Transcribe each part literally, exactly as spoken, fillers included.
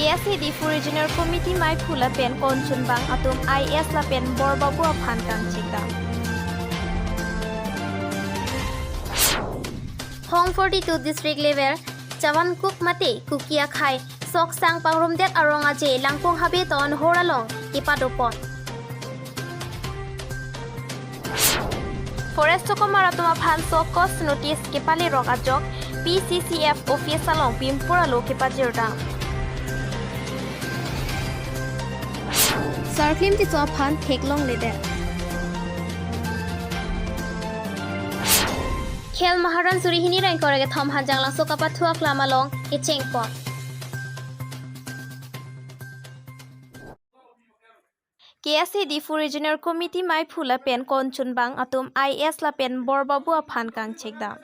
K S A Diphu Regional Committee maiphu lapen konchunbang atum I S lapen Borbabu aphan kangchikdam. Hong forty-two district level Chawankuk mate Kuki akhei soksang pangrumdet arong aje Langkung Habe town hor along kepadopon. Forest chokomar atum aphan show cause notice kepalerok ajok P C C F office along pimpur alo kepajirdam. Sarklim Tisso aphan theklongledet. Khel Maharan suri hini ra ingkoi ra kethom Hanjanglangso kapathu aklam along kechengpon. K S A Diphu Regional Committee maiphu lapen konchunbang atum I S lapen Borbabu aphan kangchikdam.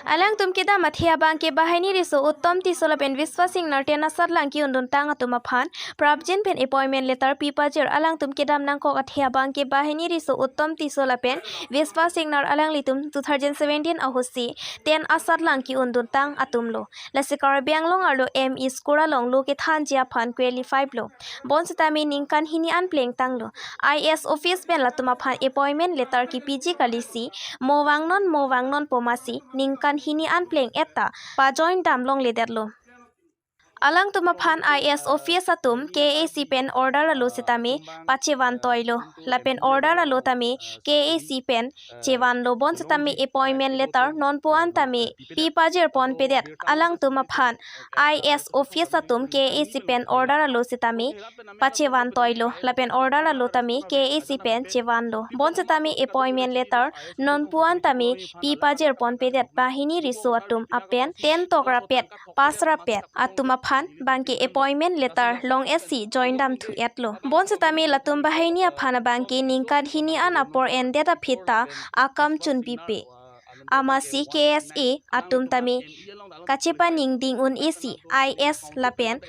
Alangtum kedam athe abangke banghini riso Uttom Tisso lapen Biswas Singnar ten asatlang ke-unduntang atum aphan prapjin pen appointment letter pipajir. Alangtum kedam nangkok athe abangke banghini riso Uttom Tisso lapen Biswas Singnar alanglitum two thousand seventeen ahutsi ten asatlang ke-unduntang atumlo. Lasi Karbi Anglong arlo M E school along lo kethanji aphan qualified lo. Bonsitame ningkan hini an plengtanglo. I S office pen latum aphan appointment letter kepiji kalisi, mo vangnon, mo vangnon pu masi ningkan hini an pleng-et ta pajoindam longledetlo. Alangtum aphan I S office atum K A C pen order alo sitame pachevan toilo. Lapen order alo tame K A C pen chevanlo, bonsitame appointment letter nonpu an tame pipajirponpedet. Alangtum aphan I S office atum K A C pen order alo sitame pachevan toilo, lapen order alo tame K A C pen chevanlo, bonsitame appointment letter nonpu an tame pipajirponpedet. Banghini riso atum apen ten tok rapet, pass rapet atum aphan bangke appointment letter long-etsi joindamthu-etlo. Bonsitame latum banghini aphan abangke ningkan hini an apor endet aphi ta akam chunpipe. Amatsi K S A atum tame kachepaningding un-esi I S lapen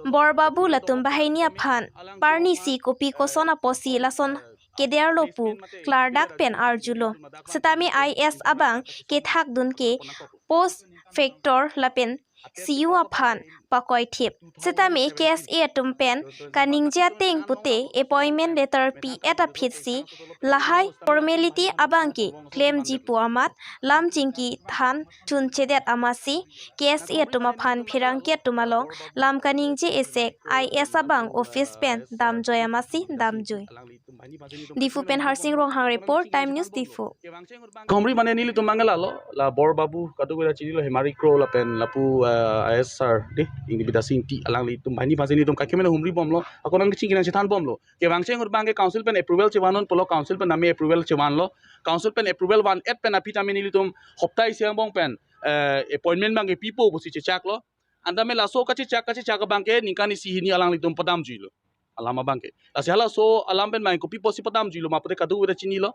Borbabu latum banghini aphan parnisi kopi koson apotsi lason kederlo pu klardak pen arjulo. Sitame I S abang kethakdun ke post factor lapen C U aphan pakoithip. Sitame K S A atum pen kaningje ateng pute appointment letter pi-et aphitsi lahai formality abangke klemji pu amat lam chingki than chunchedet amatsi K S A atum aphan pherangke atum along lam kaningje esek I S abang office pen damjoi amatsi damjoi. Diphu pen Harsing Ronghang report, Time News Diphu. Komri mane nelitum mangala lo, la Borbabu, kadokave ta chinilo, Hemari Kro lapen lapu, eh, I S sir, de, Ingti Bidya Sing Ingti, alanglitum banghini aphansi nelitum kaikemena humribomlo, ako nangkachingki nangchethanbomlo. Kevangcheng ahut abangke council pen approval chevannon pulo, council pen name approval chevanlo, council pen approval van-et pen aphi tame nelitum hopta isi angbong pen, eh, appointment abangke pipo pusi chechaklo. Antame laso kachechak, kachechak abangke ningkan isi hini alanglitum padamjuilo. Alam abangke. Lasi halaso alam pen abang kopi apotsi padamjuilo ma pute kadokave ta chinilo.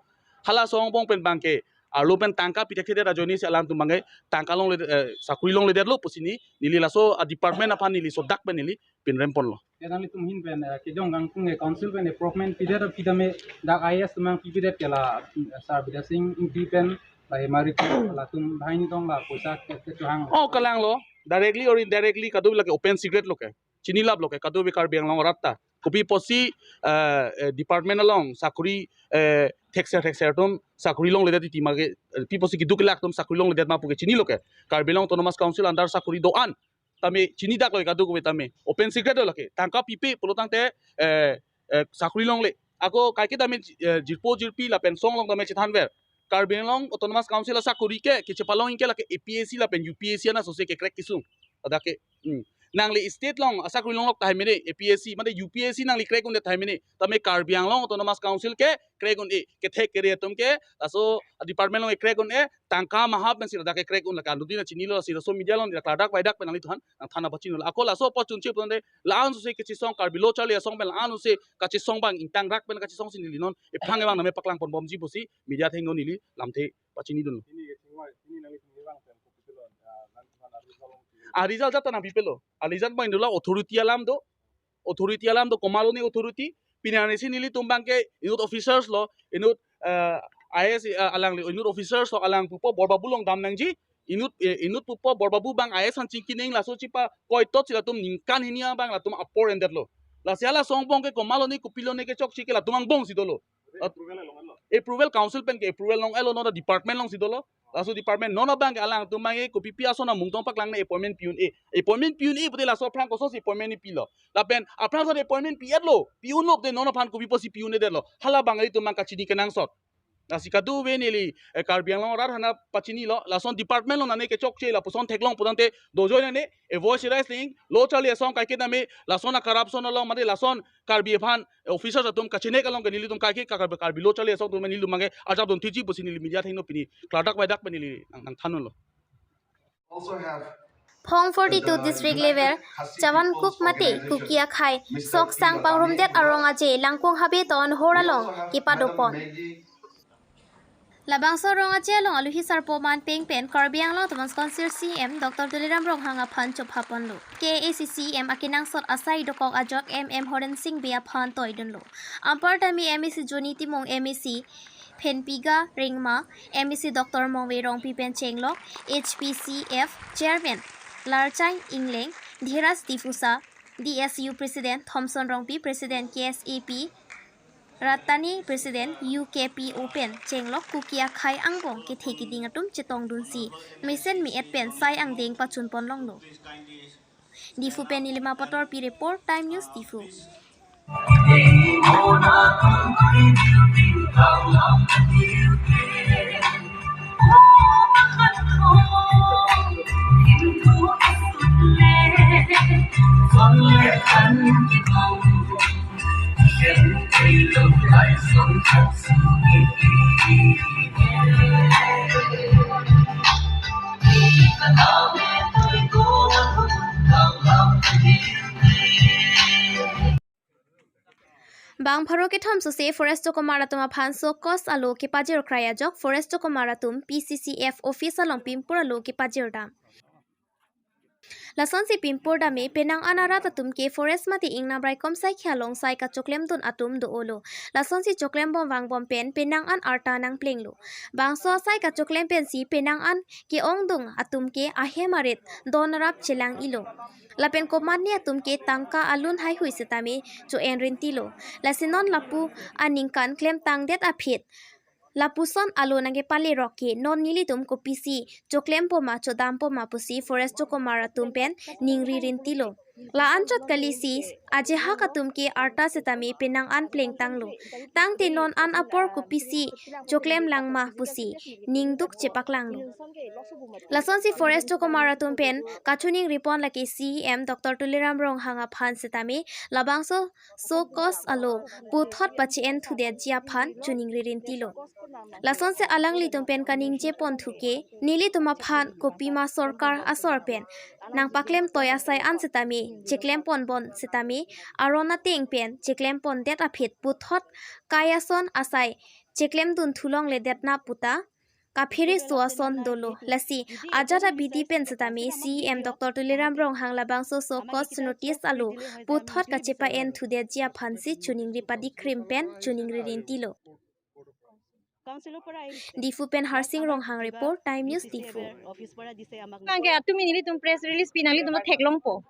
Halaso angbong pen abangke arlo pen tangka pithekthe ajoinesi alangtum abangke tangka longle, eh, sakori longledetlo pusi neli laso a-department aphan neli sodak pen neli pinremponlo. Ya, nanglitum ahin pen, eh, kejong kangtung, eh, council pen appointment pidet aphi tame dak I S atum abang pipedet ke la, eh, sir Bidya Sing Ingti pen la Hemari Kro latum banghini tong la poisa ke, kechohang. Oh, kalanglo. Directly or indirectly kadokave lake open secret lo ke. Chinilaplo ke kadokave Karbi Anglong arat ta. Kopi apotsi, eh, eh, department along sakori, eh, thekser thekser atum sakori longledet titi ma ke, eh, pi apotsi keduk kelak atum sakori longledet ma puke chinilo ke. Karbi Anglong Autonomous Council under sakori do-an tame chinidaklo kadokave tame. Open secret lo lake. Tangka pipe pulo tangte, eh, eh, sakori longle. Ako kaike tame, eh, jirpo jirpi lapen song along tame chethanver. Karbi Anglong Autonomous Council asakori ke, kechepalong ingke lake A P S C lapen U P S C ana sose kekrek kesung. Adake, hmm. Nangli state along asakori longlok tahai mene, A P S C, mane U P S C nangli krek undet tahai mene. Tame Karbi Anglong Autonomous Council ke krek un-e, kethek kere atum ke, laso department along krek un-e, tangka mahap nangsi adake krek un lake, alangtum ta chinilo, si laso media along ta klardak vaidak pen nanglitumphan nangthan nangpachinilo. Ako laso apor chunche pon de, la-an sose kachesong, Karbi Lo Charli Asong pen la-an sose kachesong abang ingtangrak pen kachesongsi neli non ephrang ebang name paklangponbomji pusi media athengno neli lamthe pachinidun. Ini ke chingvai, ini nangli chingvai bang pen kopitilo, ah, nangtumphan a-result along. A-result jat ta nangpipelo. A-result abang indula authority alam do. Authority alam do, komatlo ne authority. Pini arnisi nelitum abangke inut officers lo, inut, eh, I S, eh, alangli, inut officers lo alang pupo, Borbabu along dam nangji. inut, eh, inut pupo Borbabu abang I A S aphan chingki nang laso chipa koitot si latum ningkan hini abang latum apor endetlo. Lasi halaso angbong ke komatlo ne kopilo ne kechokche ke latum angbong si dolo. Approval along alo. Approval council pen ke approval along alo, non department along si dolo. Laso department non abang ke alangtum abang ke kopipi ason amung tong paklang ne appointment pi-un-e. Appointment pi-un-e pute laso aphrang kosonsi appointment pilo. Lapen aphrang son appointment pi-etlo, pi-unlo pute non aphan kopi pusi pi-un-edetlo. Hala abang ilitum abang kachini kenangsot. Lasi kadokave neli, eh, Karbi Anglong arat aphan pachinilo, lason department along nane kechokche lapuson theklong putangte dojoi nane, eh, voice raising, lo charli asong kaike name, lason a-corruption along mate lason Karbi aphan, eh, officers atum kachinek along ke nelitum kaike ka Karbi, Karbi lo charli asong atum nelitum abang ke ajak dun thiji pusi neli media athengno pini klardak vaidak pen neli nang, nangthanlo. Phong forty-two district level Chavankuk mate Kuki akhei sok sang pangrumdet arong aje Langkung Habe Town Hall along kepadopon. Labangso arong aje along aluhi sarpo man peng pen Karbi Anglong Autonomous Council C E M Doctor Tuliram Ronghang aphan chophaponlo. K A A C C E M akenangsot asai dokok ajok M M Horen Sing Bey aphan toidunlo. Anparta M A C Johnny Timung, M A C Phenpiga Ringma, M A C Doctor Mongve Rongpi pen chenglok, H P C F Chairman Larchang Ingleng, Dhiraj Difusa, D S U President Thomson Rongpi, President K S A P Ratani, President U K P O pen chenglok Kuki akhei angbong kethe keding atum chetongdunsi mesen me-et pen sai angdeng pachunpon longlo. Diphu pen Nilima Patorpi report, Time News Diphu. Bang pharo kethom sose forest chokomar atum aphan show cause alo kepajirkrai ajok forest chokomar atum P C C F office along pimpur alo kepajirdam. Lasonsi pimpur dame penang an arat atum ke forest mate ingnam raikom saikhi along sai kachoklemdun atum do-olo. Lasonsi choklembom vangbom pen penang an arta nangplenglo. Bangso asai kachoklem pensi penang an ke-ongdung atum ke ahem arit don rap chelang-ilo. Lapen komatne atum ke tangka alun haihui setame cho-en rintilo. Lasi non lapu aningkan klemtangdet aphi lapuson alo nangkepalerok ke non nelitum kopisi choklempoma chodampoma pusi forest chokomar atum pen ningri rintilo. La anchot kalisi ajehak atum ke arta setame penang an plengtanglo. Tangte non an apor kopisi choklem langma pusi ningduk chepaklanglo. Lasonsi forest chokomar atum pen kachiningripon lake C E M Doctor Tuliram Ronghang aphan setame labangso show cause alo puthot pachi-en thudetji aphan chiningri rintilo. Lasonsi alanglitum pen kaningjepon thuke nelitum aphan kopima sorkar asor pen nangpaklem toi asai an setame cheklempon bon setame aron ateng pen cheklempondet aphi puthot kai ason asai cheklemdun thulongledetna puta kaphere so ason dolo. Lasi ajat abidi pen setame C E M Doctor Tuliram Ronghang labangso show cause notice alo puthot kachepa-en thudetji aphansi chiningri padikrim pen chiningri rintilo. Diphu pen Harsing Ronghang report, Time News Diphu. Nangke atumi nelitum press release pi nanglitum theklongpo.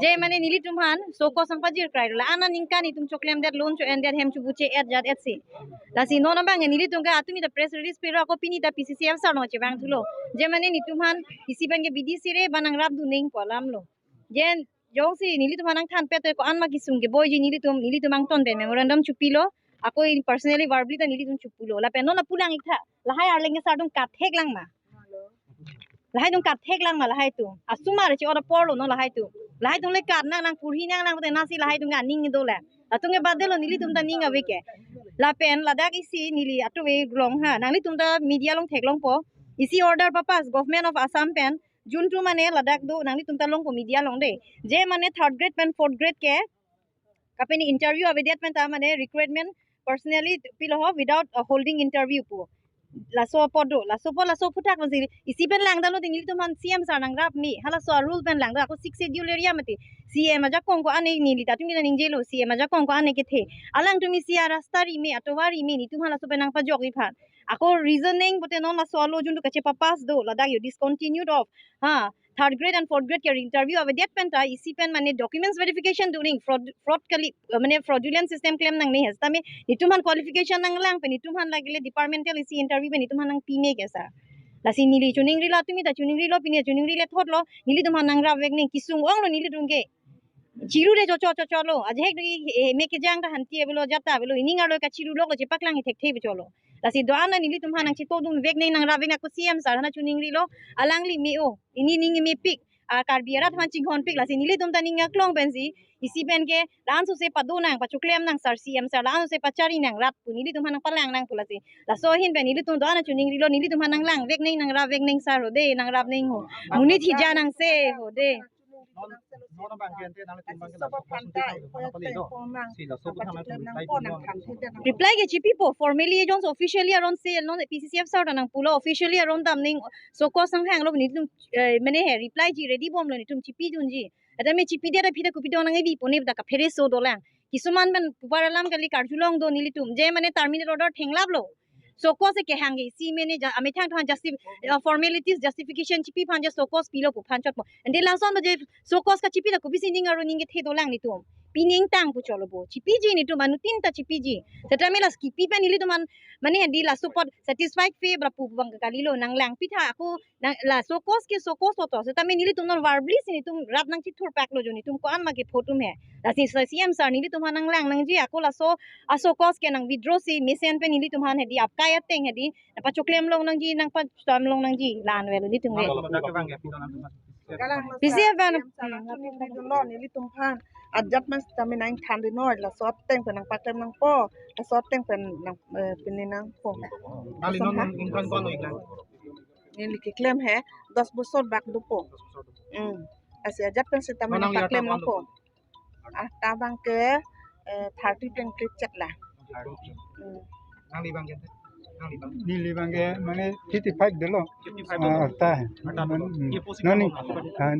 Je mane nelitum aphan show cause nangpajirkrai lo. La aningkan itum choklemdetlo, cho-endet, hem chubuche-et jat-et si. Lasi non abang nelitum ke atumi ta press release piro ako pini ta P C C F sar along chevang thulo. Je mane nelitum aphan isi abang ke bidi sire ba nangrapdun nangpo alamlo. Je jongsi nelitum aphan nangthanpet ko-an ma kesung keboiji nelitum, nelitum angton pen memorandum chopilo. Ako in personally verbally ta nelitum chopulo. Lapen non apulang iktha. Lahai arleng ke sar atum katthek langma. Lahai atum katthek langma lahai atum. Asomar che-ot aporlo non lahai atum. Lahai atum le kat nang, nangpurhi nang, nang pute nasi lahai atum ke aning do le. Latum ke badelo nelitum ta ning ave ke. Lapen ladak isi neli atuve long ha. Nanglitum ta media along theklongpo. Isi order papas Government of Assam pen. June two mane ladak do nanglitum ta longpo media along de. Je mane third grade pen fourth grade ke kapini interview avedet pen ta mane recruitment personally pilo ho without a holding interview pu. Laso apot do, laso apot laso aphuthak masi isi pen langdalo ding nelitum aphan C M sar nangrap me, halaso a rule pen langdalo ako sixth schedule area mati. C M ajakong ko-an neli ta atum kita ningjelo, C M ajakong ko-an kethe. Alangtum isi arasta rime, atovar rime, nelitum halaso pen nangpajokji aphan. Ako reasoning pute non laso alo juntu kachepapass do, ladak yo discontinued of, ha, third grade and fourth grade ke interview avedet pen ta isi pen mane documents verification during fraud, fraud kali, eh, mane fraudulent system klem nangne he. Sitame netum aphan qualification nanglang pen netum aphan lagile departmental isi interview pen netum aphan nangpime ke sir. Lasi neli choningrilo, tumi ta choningrilo, pine choningrile thotlo, nelitum aphan nangrap vek nang, kesung onglo nelitum ke. Chiru de chocho chocho lo. Ajahek do, eh, me kejang ta hanti avelo, jat ta avelo, ining arlo kachiru lo, lo chepaklang thekthe cholo. Lasi do-an nelitum aphan nangchitodun vek nang, nangrap vek nang, ako C M sir aphan choningrilo, alangli me-o, ili ning mepik, a Karbi arat aphan chinghonpik, lasi nelitum ta ning aklong pensi isi pen ke la-an sose pado nang, pachoklem nang sir, C M sir, la-an sose pachari nang rat pu nelitum aphan nangpalang nang pu lasi. Laso ahin pen nelitum do-an choningrilo, nelitum aphan nanglang vek nang, nangrap vek nang sir ho de, nangrap nang ho. Monit hija nang se ho de. Non, non abang ke ante nang tim abang ke laso aphan ta, nang pali do. Si laso aphan nang reply dun non. Reply ke chipipo, formally ajon officially aron se non P C C F sir ta nangpulo, officially aron dam nang, show cause nanghanglo netum, eh, mane he reply ji ready bomlo, netum chipidunji. Ada me chipidet aphi ta kopi do nang evi pone ta kaphere so dolang. Kisuman pen pupar alam kali karjulong do nelitum. Je mane terminate order thenglaplo. Show cause kehang ke isi mane ja, amethang thang justi-, uh, formalities, justification chipi aphan ja show cause pilo pu aphan chotpo. Ante lason ba je show cause kachipi ta kopisi ning aro ning kethe dolang netum. Pining tang pu cholo bo. Chipiji netum anuttin ta chipiji. Seta me las kipi pen nelitum aphan mane di laso apot satisfied fe bra pu abang kalilo, nanglangpi tha ako nang la show cause ke show cause to. Seta me nelitum non verbally si netum rat nangchithurpaklo jo netum ko-an ma kepho atum he. Lasi C M sir nelitum aphan nanglang nangji, ako laso a show cause ke nang withdraw si mesen pen nelitum aphan hedi apkai ateng hedi nangpachoklem long nangji, nangpacham long nangji, la-an avelo nelitum ke. P C F ban. Nelitum aphan ajat mas kami nangthan ri noi, laso ateng pen nangpaklem nangpo, laso ateng pen nang, eh, pini nangpo. Nangli non ningkan ko-an iklang? Neli keklem he dos bosor bak dopo. Hmm. Lasi ajat pen seta me nangpaklem nangpo. Ah, ta abang ke, eh, thirty blanket chet la. Hmm. Nangli abang ke? Nangli abang? Neli abang ke mane fifty five dolo. Fifty five dolo. Ah, ta. Arta dolo. Hmm. Ke posi non ni, kamu? Ah,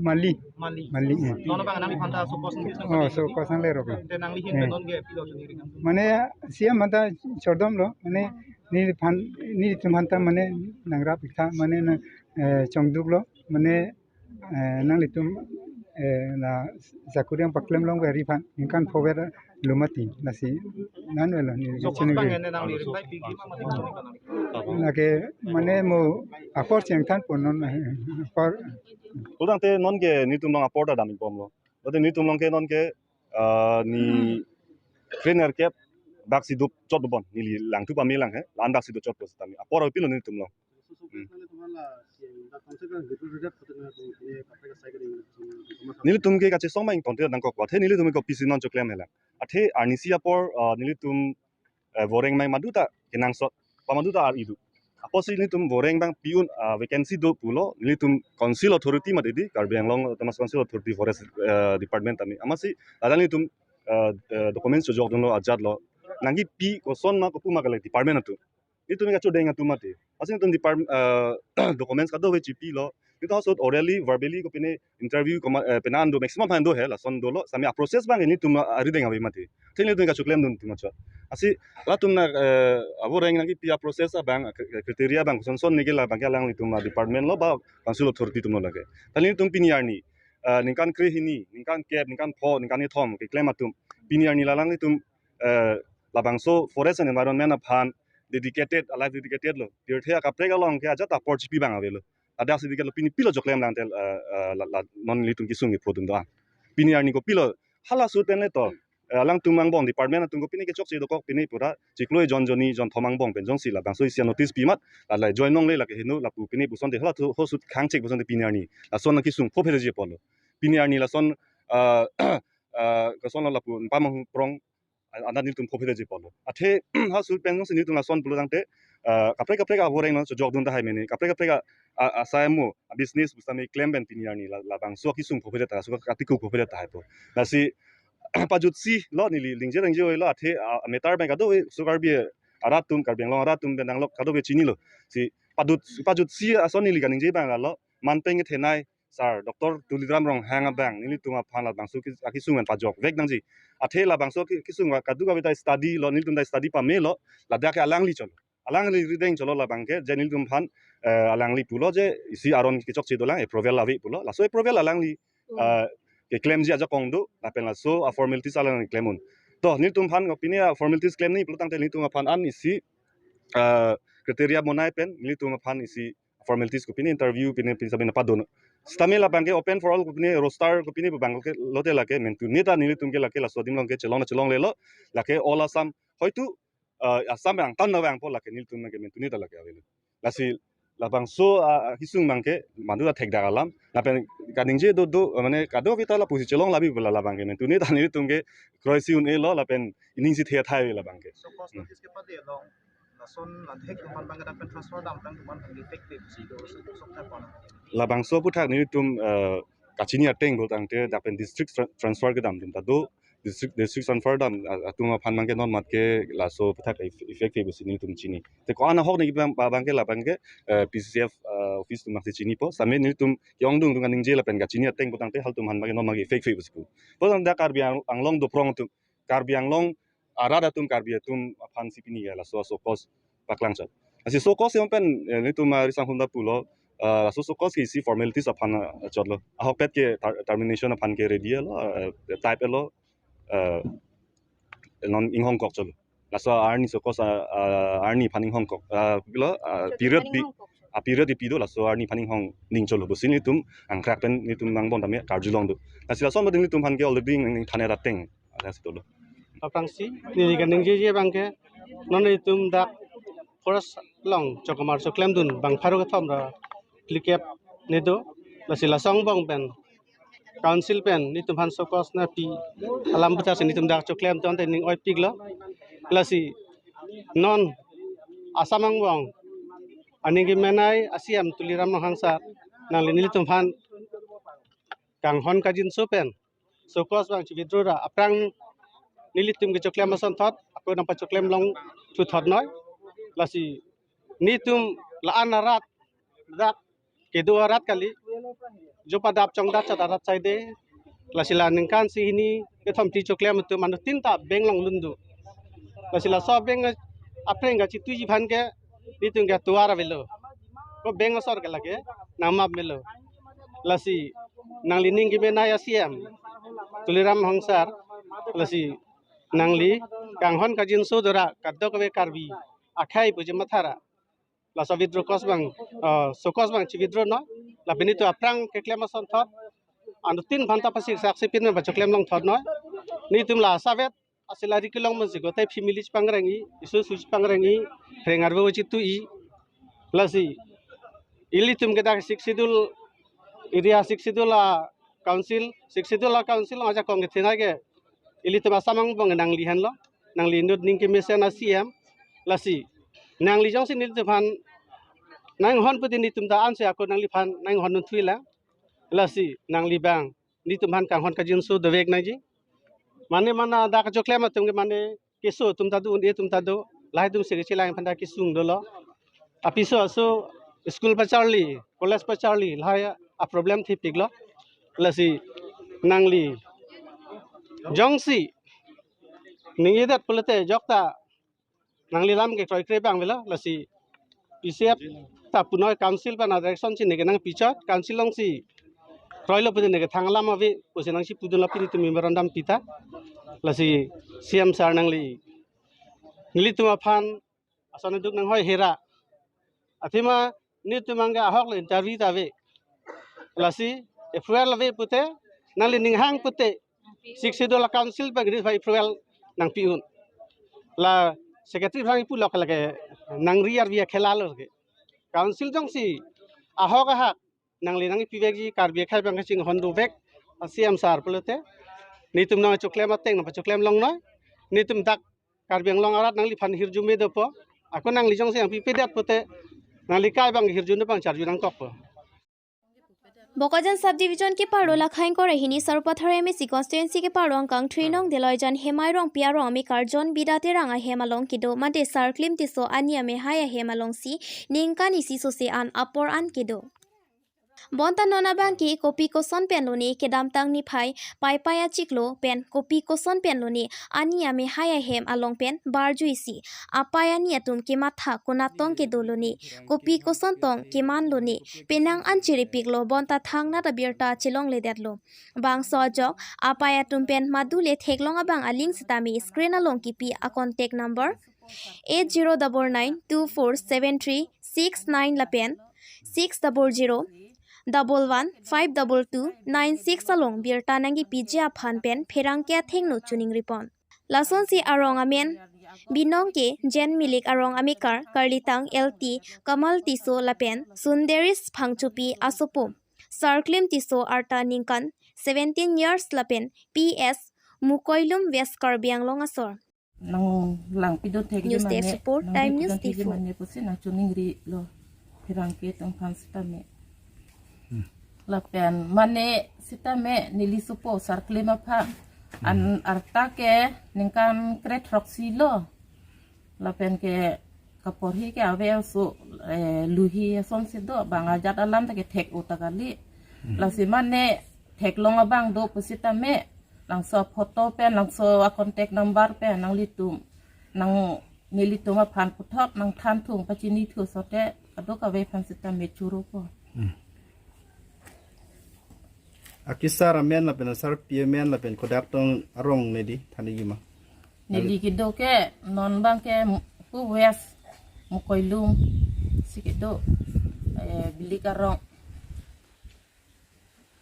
Mali. Mali. Mali, eh. Non abang nangliphan ta show cause nangji? Oh, show cause nangle rok. Te nangli ahin pen non ke pilo choningri? Mane C M aphan ta chordomlo, mane neliphan, nelitum aphan ta mane nangrap ik tha, mane na, eh, chongduklo, mane eh, nanglitum, eh, la sakuri nangpaklem long vari aphan ningkan pho ver lo mati, lasi la-an avelo neli. Show cause choningri abang ene nangli reply piji ma mati? Lake mane mo apor chengthanpo non, eh, apor. Pulotangte non ke netum along apor ta dam ik bomlo. Lote netum along ke non ke, ah, ni kre nerkep bak si do chot bon, neli langthu pame lang he, la-an bak si do chot po sitame apor pilo netum along. Hmm. Nelitum ke kachesong abang tangte nangkok, athe nelitum ke kopisi non choklem helang. Athe arnisi apor, ah, nelitum, eh, voreng abang maduta kenangsot, pa maduta ar-i do. Apotsi nelitum voreng abang pi-un, ah, vacancy do pulo, nelitum council authority mati di, Karbi Anglong Autonomous Council Authority Forest, eh, Department tame. Amatsi ladak nelitum, eh, eh, documents chojokdunlo, ajatlo. Nangkipi koson ma kopu ma kali department atum. Nelitum kachodeng atum mati. Amatsi nelitum department, eh, documents kadokave chipilo. Nelitum ahut orally, verbally kopine interview koma, eh, penang an do, maximum aphan do he, lason dolo. Sitame a-process abang nelitum arideng ave mati. Athe nelitum kachoklemdun atum acho. Amatsi latum na, eh, avoreng nangkipi a-process abang, eh, criteria abang kosonson neke la abang ke alanglitum a-department lo ba council authority atum lo lake. Athe nelitum pini arni, eh, ningkan krehini, ningkan kep, ningkan pho, ningkan kethom keklem atum. Pini arni la alanglitum, eh, labangso forest and environment aphan dedicated, a-life dedicated lo. Pirthe akaprek along ke ajat apor chipi abang avelo. Ladak si diketlo, pini pilo choklemlang te, eh, eh, la, la, non nelitum kesung kepho atum do-an. Pini arni kopilo, hala ahut pen le to, eh, alangtum angbong department atum kopine kechokche dokok, pine pura chiklo jon jonni jon thom angbong pen jongsi labangso isi a-notice pi mat, la, la join longle lake heno lapu pine pusonte hala ahut khang chek pusonte pini arni lason nangkesung pho phereji apotlo. Pini arni lason, eh, eh, kosonlo lapu npa manghu prong, a-, anat nelitum pho phereji apotlo. Athe ahut pen jongsi nelitum lason pulotangte, ah, kaprek kaprek avoreng non chojokdun tahai mene, kaprek kaprek a, a, asai amo, a-business pusitame klem pen pini arni la, labangso kesung pho phere ta, so katiku pho phere tahai po. Lasi pajutsi lo neli ningje ningje oi lo, athe, ah, matter abang kadokave so Karbi arat atum, Karbi Anglong arat atum pen nanglok kadokave chinilo. Si pajut, pajutsi ason neli kaningje abang lo, man pen kethenei sir Doctor Tuliram Ronghang abang nelitum aphan labangso ke-, akesung pen pajok vek nangji. Athe labangso ke-, kesung kadokave ta study lo, nelitum ta study pamelo, ladak ke alangli chon. Alangli rideng cholo labang ke, je nelitum aphan, eh, alangli pulo je isi aron kechokche dolang, approval ave pulo. Laso approval alangli, Hmm. eh, keklemji ajakong do, lapen laso a-formalities alangli klem un. To, nelitum aphan kopine a-formalities klem ni pulo tangte nelitum aphan an isi, eh, criteria bonai pen, nelitum aphan isi formalities kopine interview pine pin sabi napadun. Sitame labang ke open for all kopine roster kopine bang ke lote lake mentune ta nelitum ke lake laso adim along ke chelong na chelonglelo, lake all Assam hoitu, eh, Assam angtan na vangpo lake nelitum ke mentune ta lake avelo. Lasi labangso, ah, hisung abang ke madu ta thekdak alam. Lapen kaningje do do, mane kadokave ta lapusi chelong labi bola labang ke mentune ta nelitum ke kroisi un-elo lapen ining si the thai labang ke. So cost Hmm. notice kepade along lason la thek teman abang ke dapat transfer dam tang teman abang ke thek thek si do so sok thai pon. Labangso aphuthak nelitum, eh, kachini ateng pulo tangte dapen district tra-, transfer kedam atum ta do, district, district transfer dam, ah, atum aphan abang ke non mat ke laso aphuthak eff-, effective si nelitum chini. Te ko-an ahok ni abang, abang ke labang ke, eh, P C C F, eh, office atum mak si chinipo. Sitame nelitum ke-ongdung atum kaningje lapen kachini ateng pulo tangte halatum aphan abang ke non mat ke effective si pu. Pulo tangte Karbi Ang-, Anglong doprong atum, Karbi Anglong arat atum, Karbi atum aphan si pini ke laso so cost paklang chot. Lasi so cost yang pen, eh, nelitum, ah, risang hunda pulo, eh, laso so cost ke isi formalities aphan, ah, chotlo. Ahokpet ke ter-, termination aphan ke ready lo, eh, type lo, eh, non inghong kok chotlo. Laso arni so cost, ah, ah, arni aphan inghong kok, ah, lo, ah, period bi, ah, period di pido laso arni aphan inghong ning chotlo. Pusi nelitum angkrak pen nelitum nangbon tame karjulong do. Lasi lason bading nelitum aphan ke already ning thane rateng. Ada situ lo. Aphrangsi, neli kaningjeje abang ke, non itum dak forest along chokomar choklem dun bang pharo kethom ra phlikep ne do, lasi laso angbong pen, council pen, nelitum aphan so cost na pi, alam puthak si nelitum dak choklem ton te ning oipiklo, lasi non Assam angbong aning kemenei a C M Tuliram Ronghang sir, nangli nelitum aphan kanghon kajinso pen, so cost abang chi withdraw ra, aphrang nelitum kechoklem asonthot, ako nangpachoklem longthu thot noi. Lasi nelitum la-an arat, dak kedo arat kali, jo padap chongdat chot arat saide. Lasi la ningkan si hini kethom ti choklem atum anuttin ta bank along lun do. Lasi laso bank apreng kachituiji aphan ke nelitum ke atovar avelo. Ko bank asor ke lake nangmap melo. Lasi nangli ning kemenei a C M Tuliram Ronghang sir, lasi nangli kanghon kajinso dora kadokave Karbi akhei pu je matha ra, laso withdraw cost abang, eh, so cost abang chi withdraw noi. Lapen nelitum aphrang keklem asonthot anuttin aphan ta pasik saksi pin abang choklem longthot noi. Nelitum la asavet asila ri kelong monsi ko tai family chipangreng-i, isu su chipangreng-i, reng arvo chitu-i. Lasi ilitum ke dak Sixth Schedule area, Sixth Schedule a council, Sixth Schedule a council ajakong kethenei ke ilitum Assam angbong nangli henlo, nangli inut ning kemesen a C M. Lasi nangli jongsi nelitum aphan nanghon pute nelitum ta ansi ako nangliphan nanghon unthui la. Lasi nangli abang nelitum aphan kanghon kajinso dovek nangji. Mane mana dak choklem atum ke mane keso atum ta do, un-e atum ta do, lahai atum si kechelang aphan ta kesung dolo. Apiso aso school pacharli, college pacharli, lahai a problem thepiklo. Lasi nangli jongsi ning-edet pulote jokta nangli lam ke kroikre abang avelo, lasi P C F ta punoi council pen a direction si neke nangpichot, council alongsi kroilo pute neke thang alam ave pusi nangsi pudun lapen itum memorandum pita. Lasi C M sir nangli nelitum aphan ason aduk nanghoi hera. Athema nelitum abang ke ahok le interview ta ave. Lasi approval ave pute, nangli ning hang pute, Sixth Schedule a council abang neli approval nangpi un. La secretary aphan pulo ke lake nangri arvi akhela lo ke. Council jongsi ahok ahak nangli nangpivekji Karbi akhei abang kachinghon dovek a C M sir pulote, nelitum nangchoklem ateng nangpachoklem longnoi. Nelitum dak Karbi Anglong arat nangliphan hirjume dopo. Ako nangli jongsi nangpipedet pute, nangli kai abang hirjume abang charju nangkokpo. Bokajan Subdivision kepharlo Lakhaingkor ahini Sarupathar M A C constituency kepharlo angkang three nong Deloijan Hemai Rongpi arong amekar John Bida Terang ahem along kedo mate Sarklim Tisso ani amehai ahem alongsi ningkan isi sose an apor an kedo. Bonta non abang ke kopi koson pen lone kedamtang niphai paipai achiklo pen kopi koson pen lone ani amehai ahem along pen barjuisi apai ani atum kematha konatong kedo lone, kopi koson tong keman lone, penang an chiripiklo bonta thangnat abirta chelongledetlo. Bangso ajok apai atum pen madule theklong abang aling sitame screen along kipi a contact number eight zero double nine two four seven three six nine lapen six double zero double one five double two nine six along birta nangkipiji aphan pen pherangke athengno choningripon. Lasonsi arong amen binong ke Jen Milik arong amekar karlitang L T Kamal Tisso lapen Sunderis Phangchopi asopo Sarklim Tisso arta ningkan seventeen years lapen P S Mukoilum, West Karbi Anglong asor. Nang lang pidun thek News Desk mane, Report, nang Time News pidun thek T four. Mane pusi nang choningrilo pherangke atum aphan sitame. Hmm. Lapen mane sitame neli sopo Sarklim aphan an arta ke ningkan krethrok si lo. Lapen ke kaporhi ke ave aso, eh, luhi asonsi do, bang ajat alam ta kethek-o ta kali. Hmm. Lasi mane theklong abang do pusitame langso photo pen, langso a contact number pen nanglitum, nang nelitum aphan puthot nang thanthung pachinithu sote kadokave aphan sitame churupo. Hmm. Akisar amen lapen asarpi amen lapen kodak tong arong neli thaniji ma? Neli kedo ke non abang ke pu West Mukoilum si kedo, eh, Bilik arong.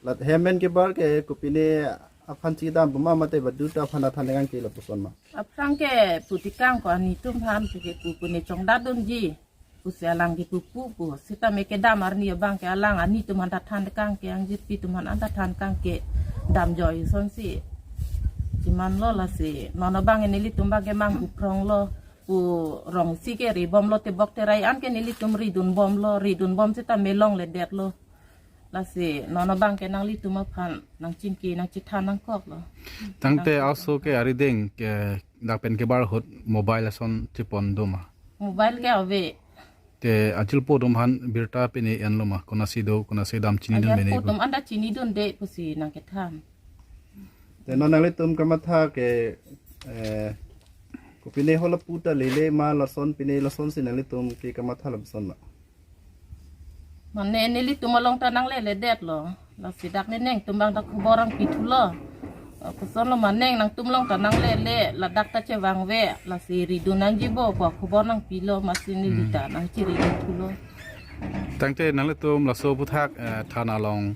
Lat hem pen kebar ke kopine aphan chedam buma mate baduta aphan athan kang ke lapuson ma? Aphrang ke putikang ko anitum aphan ke pu pune chongdadunji. Pusi alang ke pupu pu. Sitame kedam arni abang ke alang anitum aphan ta than kang ke, angjirpi atum aphan ta than kang ke damjoi asonsi chemanlo lasi. Non abang nelitum abang ke manghupronglo. Pu rongsi ke ribomlo, tebok terai an ke nelitum ridunbomlo, ridunbom sitame longledetlo. Lasi non abang ke nanglitum aphan nangchingki nangchethan nangkoklo. Tangte aso ke arideng ke dak pen kebar ahut mobile ason chepon do ma? Mobile ke ave. Te ajulpo atum aphan birta pine enlo ma? Konasi do, konasi dam chinidun mene. Ajulpo atum anda chinidunde pusi nangkethan. Te non nanglitum kamatha ke, eh, kopine holapu ta lele ma lason pine lasonsi nanglitum ke kamatha lapuson ma? Mane nelitum along ta nangleledet lo. Lasi dak ne neng atum abang ta khobor nangpithulo. Koson lo ma neng nangtum along ta nanglele, ladak ta chevangve, lasi ridun nangjibo ko khobor nangpilo, masi neli ta nangchiridun thulo. Tangte nanglitum laso aputhak, eh, thana along,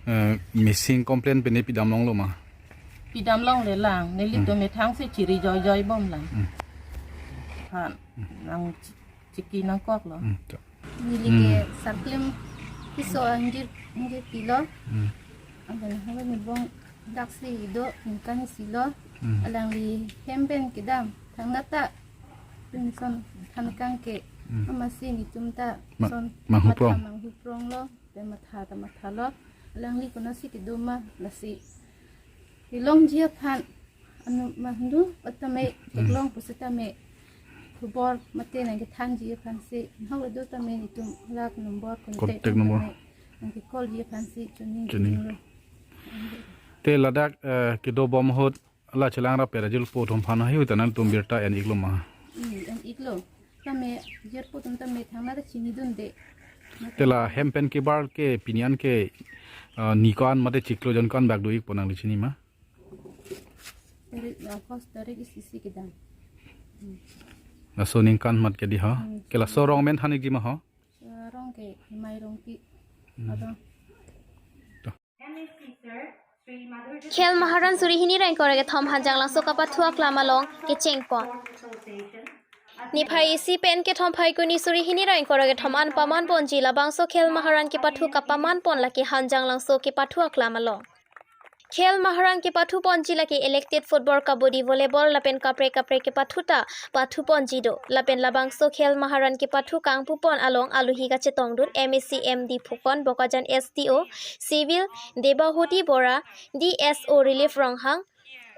eh, missing complaint pine pidam longlo ma? Pidam longlelang, nelitum methang si chiri joijoi bomlang. Hmm. Aphan nang chi-, chingki nangkoklo. Hmm, to. Neli ke Sarklim Tisso angjir, angjirpi lo. Hmm. Anke nahalo nibong daksi do ningkan isi lo. Hmm. Alangli hem pen kedam thangnat ta pinson than kang ke. Hmm. Amatsi nelitum ta ma-, son manghuprong. Matha manghupronglo, te matha ta mathalo. Alangli konasi kedo ma lasi kelongji aphan anu mandu patame, hmm, theklong pusitame khobor mate nangkethanji aphansi, nahok do tame nelitum rak number, contact, contact number, number tame nangke-callji aphansi choning, choning, choninglo. Te ladak, eh, kedobom ahut la chelang rapet ajulpo atum aphan haihui ta nangtum birta en-iklo ma? Hmm, en-iklo. Tame ajulpo atum tame thangnat ta chinidunde. Te la hem pen kebar ke pini an ke, eh, ni ko-an mate chiklo jon ko-an bak do-ikpo nangli chini ma? Tarik, August tarik isi isi kedam. Laso ningkan mat ke di ho. Hmm. Ke laso arong amen than-ikji ma ho? Arong ke Himai Rongpi. Hmm. Arong. Khel Maharan suri hini ra ingkoi ra kethom Hanjanglangso kapathu aklam along kechengpon. Niphai isi pen kethom Phaikuni suri hini ra ingkoi ra kethom an pamanponji labangso Khel Maharan kepathu kapamanpon lake Hanjanglangso kepathu aklam along. Khel Maharan kepathuponji lake elected football, kabaddi, volleyball lapen kaprek kaprek kepathu ta pathuponji do. Lapen labangso Khel Maharan kepathu kangpupon along alohi kachetongdun M A C M D Phukan, Bokajan S D O Civil Debahoti Bora, D S O Relief Ronghang,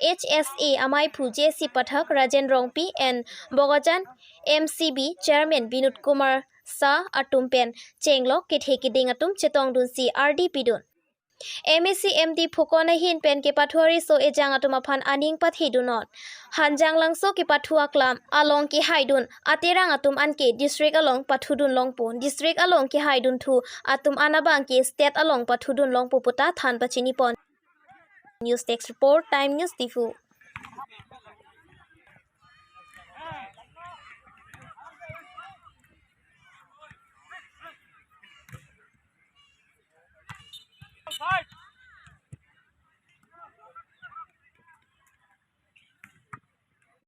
H S A amaiphu J C Pathak, Rajen Rongpi and Bokajan M C B Chairman Binod Kumar sa atum pen chenglok kethe keding atum chetongdunsi ardi pidun. MAC MD Phukan ahin pen kepathu ariso ejang atum aphan aning pathedunnon. Hanjanglangso kepathu aklam along kehaidun aterang atum anke district along pathudun longpo. District along kehaidunthu atum an abangke state along pathudun longpo puta than pachinipon. News Desk Report, Time News Diphu.